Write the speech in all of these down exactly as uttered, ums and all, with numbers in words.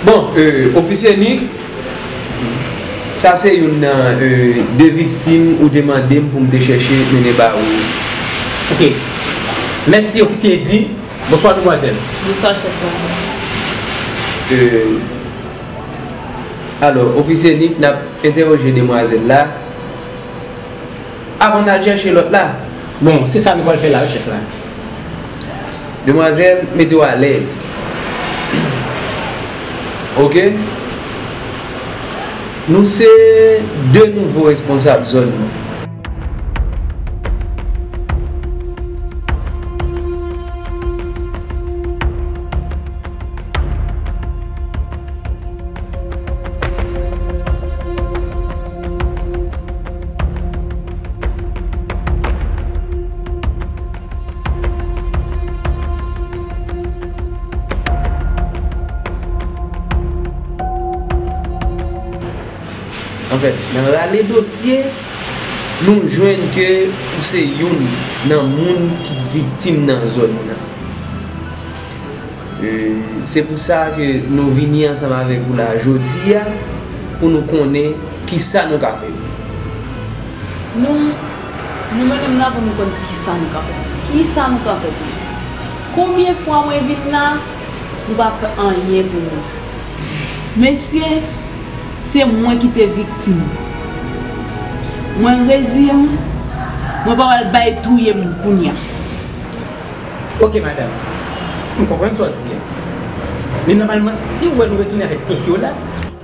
Bon, euh, ofisye Nick, sa se youn nan, euh, de viktim ou te mande m pou m te chèche mennen ba ou. Ok. Mèsi, ofisye Eddy. Bonswa, demwazèl. Bonswa, chèf la. Euh, alò, ofisye Nick, n ap entèwoje demwazèl la. Avan n al chèche lòt la. Bon, se sa nou pral fè la, wi, chèf la. Demwazèl, mete w alèz. Ok? Nou se de nouvo responsab zòn nan. Anfèt, nan rale dosye, nou jwenn ke ou se youn nan moun ki viktim nan zòn nan. E, se pou sa ke nou vini ansanm avèk ou la jodi a, pou nou konnen kisa nou ka fè. Nou, nou mennen m la pou nou konn kisa nou ka fè. Kisa nou ka fè pou nou? Konbyen fwa mwen vin la, nou pa fè anyen pou mwen? Mesye, se mwen ki te viktim. Mwen reziye m, mwen pa pral bay touye m kounye a. Ok, madanm. M konprann sa w di a. Men nòmalman, si w wè nou retounen avèk dosye w la.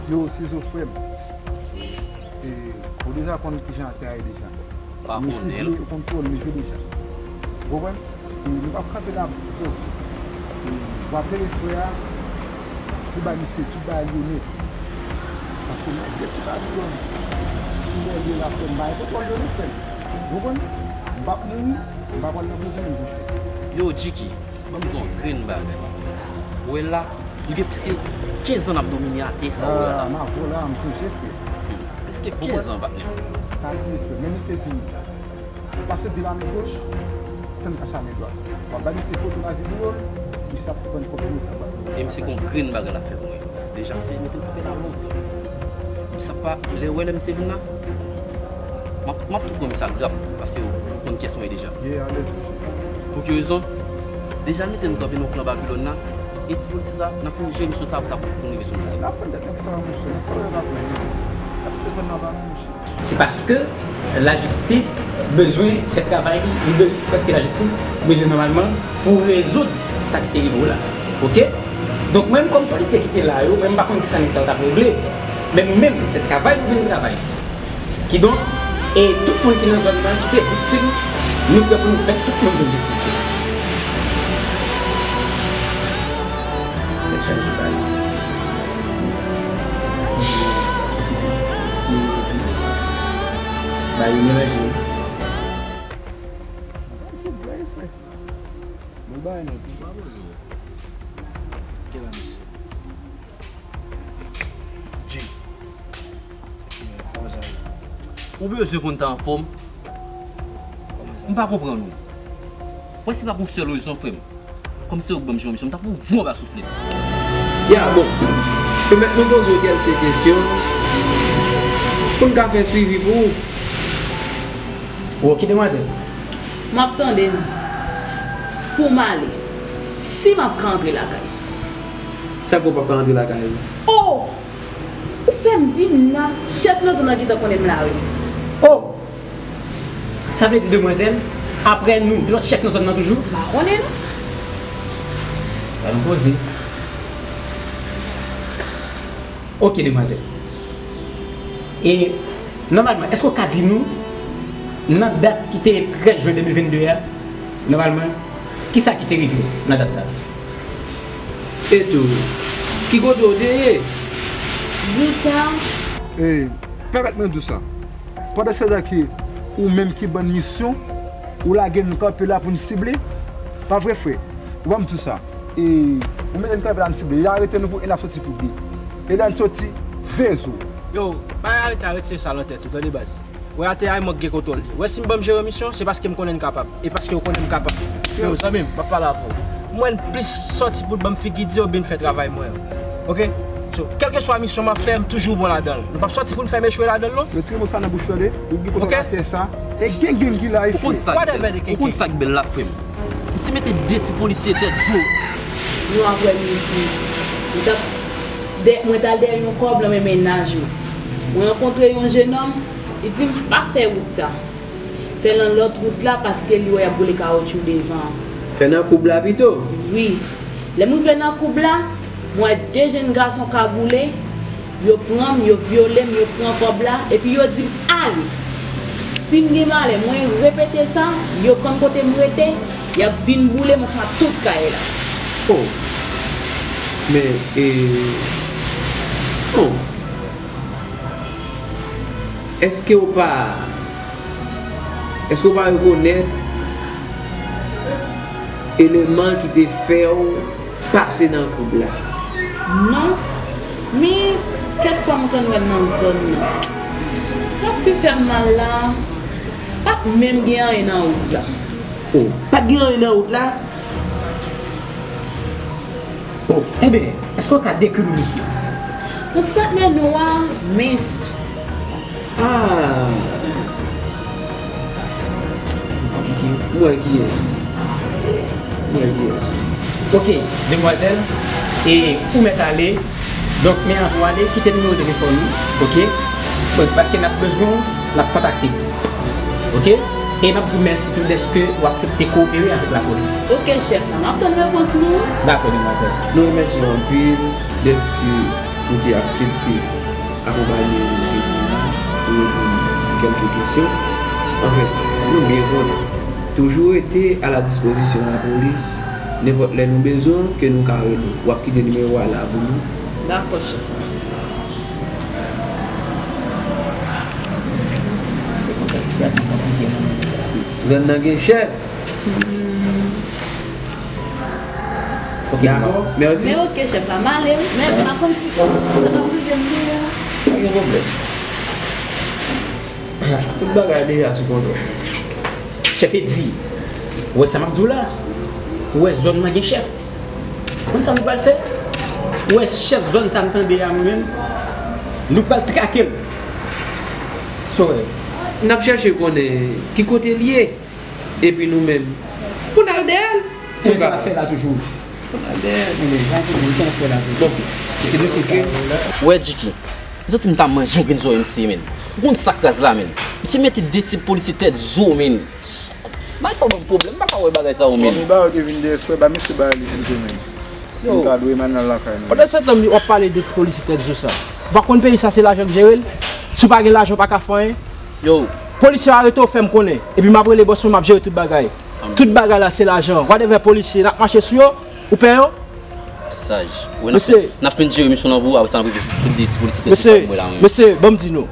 Yo, Sizo frè m. E, ou deja konn kijan atè a ye deja. Pa konnen l. Ou konn twò l, mesye, deja. Ou konprann? E, nou p ap kanpe la pou sa. E, w ap rele frè a, pou bay misye tout bagay yo nèt. Paske mwen, de ti bagay yo, sou lè l ye la, frè m, bay kontwòl de nou, frè m. Ou konprann? M p ap mouri, m pa pral nan prizon, m pou fè. Yo, Jiki, ban m di w yon grenn bagay. Ou wè la, nou gen plis ke kenz an n ap domine atè sa ou wè la. Ah, m avè w la, m sonje, frè. Hmm, plis ke kenz an, patnè. Pa bliye, frè, men misye vini. Pase de la men goch, tann kach a men dwat. W ap bay misye foto nan videyo l, misye ap pran kòb yo nan bat. E misye gon grenn bagay l ap fè pou mwen. Deja, misye mete m kanpe la lontan. Misye ap pa, lè w wè lè misye vin la, m ap, m ap tou pran misye ak grap, paske ou konn kiyès mwen ye deja. Ye, alèz, mesye. Pou ki rezon? Deja, l mete nou kanpe nan plan Babilòn nan, e ti polisye sa, n ap fin jere misyon sa, sa pou nou rive sou misye. N ap pran tèt nèg sa, monchè, n ap fè bagay la pou nou. N ap pran tèt nèg sa, monchè. Se paske lajistis bezwen fè travay li, li be-, paske lajistis bezwen nòmalman pou rezoud sa ki te rive w la. Oke? Donk, mwen menm kòm polisye ki te la yo, mwen m pa konn kisa nèg sa yo t ap regle. Men nou menm, se travay nou vin travay. Kidonk, e tout moun ki nan zòn nan, ki te viktim, nou prè pou nou fè tout moun jwenn jistis yo. Tèt chaje, bay. Ofisye, ofisye, di. Ba yo melanje. Mwen ba nou tou. Kèl ane, mesye? Jay. Kòman sa ye? Ou bezwen konn ta anfòm? M pa konprann ou. Mwen se pa pou yon sèl rezon, frè m. Kòm se ou k ban m jwenn misyon, m t ap voye w anba souflèt. Ya, bon. Pèmèt nou poze w kèlke kesyon pou n ka fè swivi pou ou. Oke, demwazèl. M ap tande nou. Pou m ale. Si m ap ka antre lakay. Sa k fè w p ap ka antre lakay ou? Oh! Ou fè m vin la, chèf nan zòn nan gentan konnen m la, wi. Oh! Sa vle di, demwazèl, apre nou, gen lòt chèf nan zòn nan toujou? M pa konnen, non. Ba nou koze. Oke, demwazèl. E, nòmalman, èske w ka di nou, nan dat ki te trèz jen de mil vennde a, nòmalman, kisa ki te rive w nan dat sa a? E tou, ki kote w te ye? Di sa. E, pèmèt mwen di w sa. Pandan se tan ke ou menm ki ban n misyon, ou lage n kanpe la pou n sible, pa vre, frè? Ou ban m di w sa. E, ou mete n kanpe la, n sible. Y arete nou pou e n ap soti pou de. E lè n soti, vezo. Yo, pa arete, arete sa nan tèt ou, tande baz. Wè atè a, e mwen k gen kontwòl li. Wè si m ban m jere misyon, se paske m konnen n kapab. E paske w konnen m kapab. Yo, zanmi m, m ap pale avè w. Mwen, plis sòti pou ban m figi di yo, byen fè travay mwen an. Oke? So, kèlkeswa misyon m ap fè, m toujou bon ladan l. Nou p ap sòti pou n fè m echwe ladan l, non. Retire mo sa nan bouch ou, tande? Ou gen kote w atè sa. E gen gang ki la, e frè. Ou konn sa k bèl. Ou konn sa k bèl la, frè m. Misye mete de ti polisye tèt zo. Yon aprèmidi, m t ap s- dè- mwen t al dèyè yon kòb nan men mennaj mwen. Mwen rankontre yon jennonm, li di m pa fè wout sa. Fè nan lòt wout la paske li wè y ap boule kawotchou devan an. Fè nan koub la pito. Wi. Lè m rive nan koub la, m wè de jenn gason kagoule, yo pran m, yo vyole m, yo pran kòb la, epi yo di m ale. Si m gen malè, mwen repete sa, yo konn kote m rete, y ap vin boule m ansanm ak tout kay la. Oh! Men, e, oh! Èske w pa, èske w pa rekonèt eleman ki te fè w pase nan koub la? Non, men kèk fwa m konn wè l nan zòn nan. Sa k pi fè m mal la, pa t menm gen anyen nan wout la. Oh, pa t gen anyen nan wout la? Oh, enben, èske w ka dekri nou misye? Yon ti patnè nwa, mens. Ah! M wè kiyès. M wè kiyès. Ok, demwazèl, e ou mèt ale. Donk, men anvan w ale, kite nimewo telefòn ou, ok? Paske n ap bezwen w, n ap kontakte w. Ok? E n ap di w mèsi tou dèske w aksepte kowopere avèk lapolis. Ok, chèf la, m ap tann repons nou. Dakò, demwazèl. Nou remèsye w anpil dèske ou te aksepte akonpanye nou vin la pou reponn kèlke kesyon. Anfèt, nou byen konnen, toujou rete a la dispozisyon lapolis, nenpòt lè nou bezwen w, ke nou ka rele w. W ap kite nimewo a la pou nou. Dakò, chèf la. Se konsa sitiyasyon an konplike nan men nou la. Zòn nan gen chèf. Ok, dakò, mèsi. Men ok, chèf la, m ale wi. Men m pa konn si sa t ap rive m tou. Pa gen pwoblèm. Tout bagay deja sou kontwòl. Chèf Edi, ou wè sa m ap di w la? Ou wè zòn nan gen chèf. Konn sa nou pral fè? Ou wè chèf zòn sa m tande a mwen menm? Nou pral trake l. Sa w wè? N ap chèche konnen ki kote l ye. Epi nou menm, pou n al dèyè l. E sa n ap fè la toujou. Pou n al dèyè l. Enben, pa gen pwoblèm, sa n ap fè la toujou. Bon, kite dosye sa yo la. Ou wè, Djiki, m santi m ta manje yon grenn zòrye misye, menn. Ou konn sa k raz la, menn? Misye mete de ti polisye tèt zo, menn. Bagay sa yo ban m pwoblèm, m pa ka wè bagay sa yo, menn. Bon, men ba yo te vin dèyè frè, ba mesye bagay li sou tou, menn. Yo. Nou ta dwe mann nan lakay nou. Pandan se tan, w ap pale de ti polisye tèt zo sa. Ou pa konn peyi sa se lajan k jere l? Si w pa gen lajan, w pa ka fè anyen. Yo. Polisye yo arete w, fè m konnen. Epi m ap rele bòs mwen, m ap jere tout bagay. Tout bagay la se lajan. Whatever polisye, n ap mache sou yo. Ou pè yo? Saj. Wi, n ap, mesye, n ap fin jere misyon nan pou ou, apre sa n ap rive sou de ti polisye tèt zo sa pou mwen la, mwen. Mesye, mesye, ban m di nou.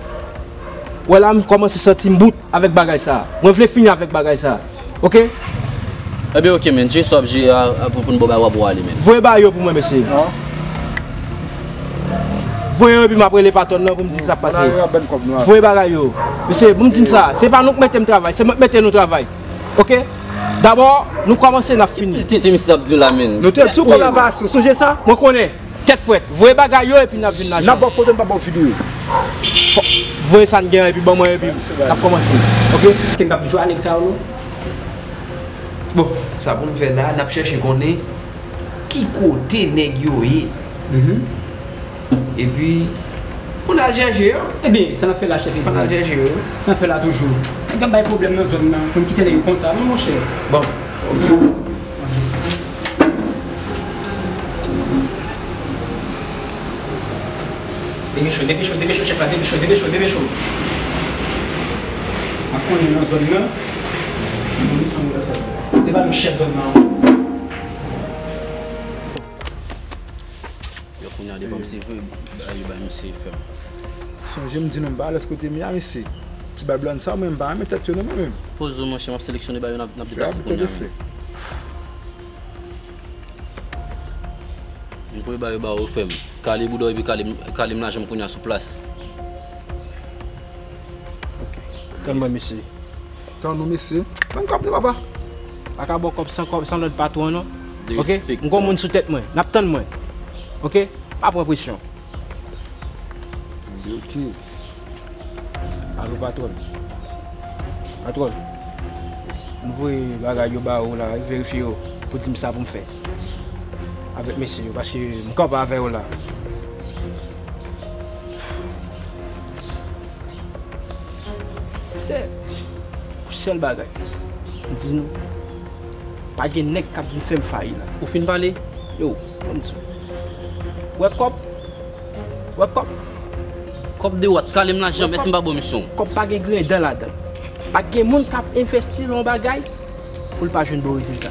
Wè la, m kòmanse santi m bout avèk bagay sa. Mwen vle fini avèk bagay sa. Ok? Ebyen, ok, men. Jere sa w ap jere a, a, pou, pou n ba w bagay w ap ale, men. Voye bagay yo pou mwen, mesye. Non. Voye yo, epi m ap rele patwòn nan pou m di sa k pase. Voye bagay yo. Mesye, pou m di n sa, se pa nou k mete m travay, se mwen k mete nou travay. Ok? Dabò, nou kòmanse, n ap fini. Tete, misye ap di w la, men. Nou te di w kòb la pa ase, w sonje sa? Mwen konnen. Tèt frèt, voye bagay yo epi n ap vin la. N ap ba w foto, n pa ba w videyo. Fò, voye sa n gen an epi ban mwen epi n ap kòmanse. Ok? Ke n p ap jwe a nèg sa yo, non? Bon, sa pou n fè la, n ap chèche konnen ki kote nèg yo ye. Mhm. Epi, pou n al chèche yo. Ebyen, sa n ap fè la, chèf Edi. Pou n al chèche yo. Sa n ap fè la toujou. Nèg ap bay pwoblèm nan zòn nan, pou n kite nèg yo konsa, non, monchè. Bon, ok. Depeche w, depeche w, depeche w, chèf la, depeche w, depeche w, depeche w. M ap konnen nan zòn nan, se pa misyon nou fè. Se pa nou chèf zòn nan. Yo kounye a depann se vre, bagay yo bay misye fè m. Sonje m di nou m pa alèz kote m ye a, mesye. Ti bab lan sa, mwen m pa renmen tèt yo non, mwen menm. Poze w, monchè, m ap seleksyone bagay yo, n ap, n ap deplase kounye a menm. M voye bagay yo ba ou, frè m. Kale bouda w epi kale m, kale m lajan m kounye a sou plas. Ok. Tann mwen, mesye. Tann nou, mesye. Tann kòb li, papa. Pa ka ba w kòb san kòb, san lòd patwon an, non. Ok? M gon moun sou tèt mwen. N ap tann mwen. Ok? Pa pran presyon. Ok. Alo, patwòn. Patwòn, m voye bagay yo ba ou la, verifye yo, pou di m sa pou m fè avèk mesye yo, paske m kanpe avè yo la. Se yon sèl bagay m di nou, pa gen nèg k ap vin fè m fayi la. Ou fin pale? Yo, ban m di w. Wè kòb, wè kòb. Kòb de wòt, kale m lajan, mèsi, m pa ba w misyon. Kòb pa gen griyen dan ladan l. Pa gen moun k ap envesti nan yon bagay pou l pa jwenn bon rezilta.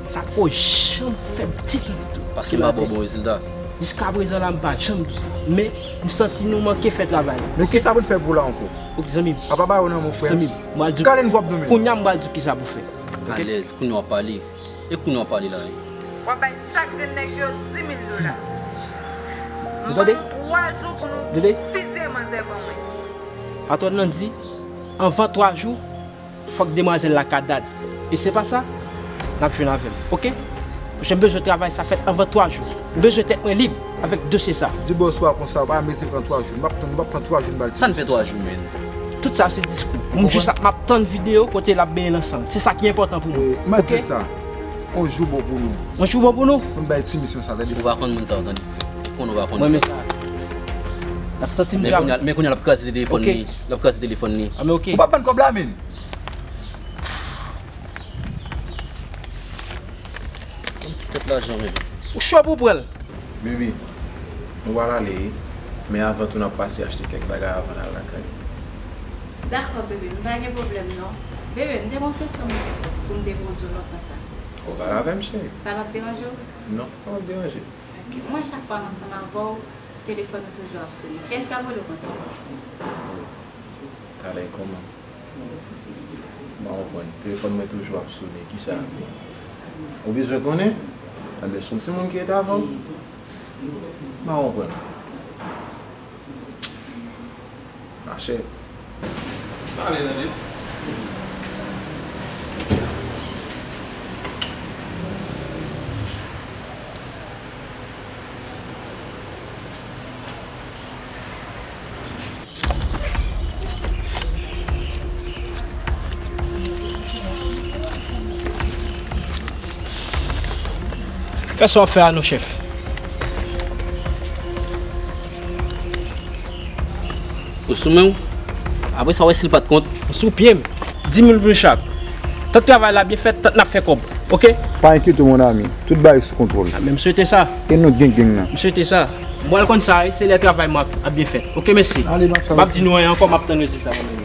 Sa poko janm fè m ditou, ditou. Paske m pa ba w bon rezilta. Jiskaprezan la, m pa janm di sa. Men, m santi nou manke fè travay la. Men kisa pou n fè pou w la ankò? Ok, zanmi m. Apa ba yo nan men w, frè m. Zanmi m, m al di w. Kale n kòb nou menm. Kounya m pral di w kisa pou fè. Ok? Alèz, kounya w ap pale. E kounya w ap pale la, wi. W ap bay chak grenn nèg yo dis mil dola. Ou tande? M ba nou twa jou pou nou fizye manzè ban mwen. Patwòn nan di, anvan twa jou, fòk demwazèl la ka dat. E se pa sa, n ap jwenn avè m, ok? Paske m bezwen travay sa fèt anvan twa jou. M bezwen tèt mwen lib avèk dosye sa. Di bòs ou a konsa, pa mezi pran twa jou. M ap tann, m ap pran twa jou m ba l. Sa n fè twa jou, menn? Tout sa se diskou. M jis ap, m ap tann videyo kote l ap benyen l ansanm. Se sa ki enpòtan pou mwen. Eh, m ap di sa. On jou bon pou nou. On jou bon pou nou? Pou n bay ti misyon sa, tande. Ou pa konn moun sa yo, tande. Ou konnen ou pa konn sa. Mwen, men sa. N ap santi m. Men kounya, men kounya l ap kraze telefòn li. L ap kraze telefòn li. Ah, men ok. Ou pa ban kòb la, menn. Yon ti tèt lajan, men. Ou cho pou pran l. Baby, nou pral ale, wi. Men avan tou, n ap pase achte kèk bagay avan n al lakay. Dakò, bebe, m pa gen pwoblèm, non. Bebe, m te gen yon kesyon pou m te poze w lontan sa. Ou pale avè m, cheri. Sa p ap deranje w? Non, sa p ap deranje. Ok. Mwen, chak fwa m ansanm avè w, telefòn ou toujou ap sone. Kiyès k ap rele w konsa? Talè, kòman? M pa konprann. Telefòn mwen toujou ap sone. Kisa? Ou bezwen konnen? Anben, se yon timoun ki rete avè w? M pa konprann. Mache. Pale, tande. Fè sa w ap fè a non, chèf. Ou sou men w? Apre sa, w wè si l pa t kont. Ou sou pye m. Dis mil pou chak. Tant travay la byen fèt, tant n ap fè kòb. Ok? Pa enkyete w, mon ami. Tout bagay sou kontwòl. Ah, men m swete sa. E nou gen gang nan. M swete sa. M pral konn sa, e se lè travay mwen ap, ap byen fèt. Ok, mèsi. Ale, m ap di nou anyen ankò, m ap tann rezilta mwen menm.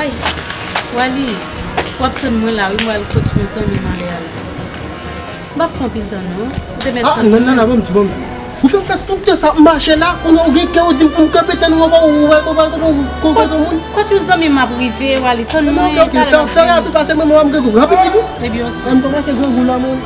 Ay, Wally, w ap tann mwen la, wi, mwen al kot yon zanmi m ale a la. M p ap fè anpil tan, non. Ou te mèt tann mwen. Ah, non, non, non, ban m di, ban m di. Ou fè m fè tout tan sa ap mache la, kounye a ou gen kè ou di m pou m kanpe tann ou ankò, ou pral, ou pral kote, ou kote moun. Kot yon zanmi m ap rive, Wally, tann mwen, ok, ok, fè, fè rapid, pase mwen, mwen, m gen rapid vit, wi. Ebyen, ok. M kòmanse grangou la, mwen.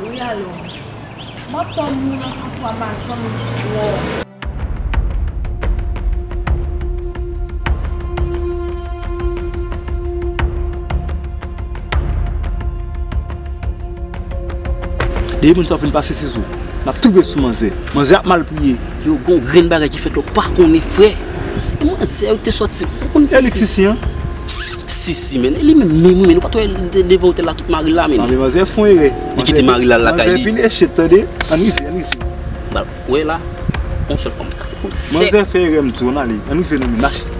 Wi, alo. M ap tann moun an pou twa machann wè w. Depi moun sa fin pase Sizou, n ap tonbe sou manzè. Manzè ap mal priye. Yo, gon grenn bagay ki fèt la, w pa konnen, frè. E manzè yo te sòti, ou konn Sisi? Sisi, an? Sisi, men, li menm, menm, wi, men, ou pa t wè de-, devan otèl la, tout mari l la, men. Non, men manzè fè yon erè. Li kite mari l al lakay li. Manzè vin echèt, tande? Ann rive, ann rive. Bal, ou wè la, yon sèl fwa m kase pou sèk. Manzè fè erè, m di w, ann ale. Ann rive, nou, men, mache.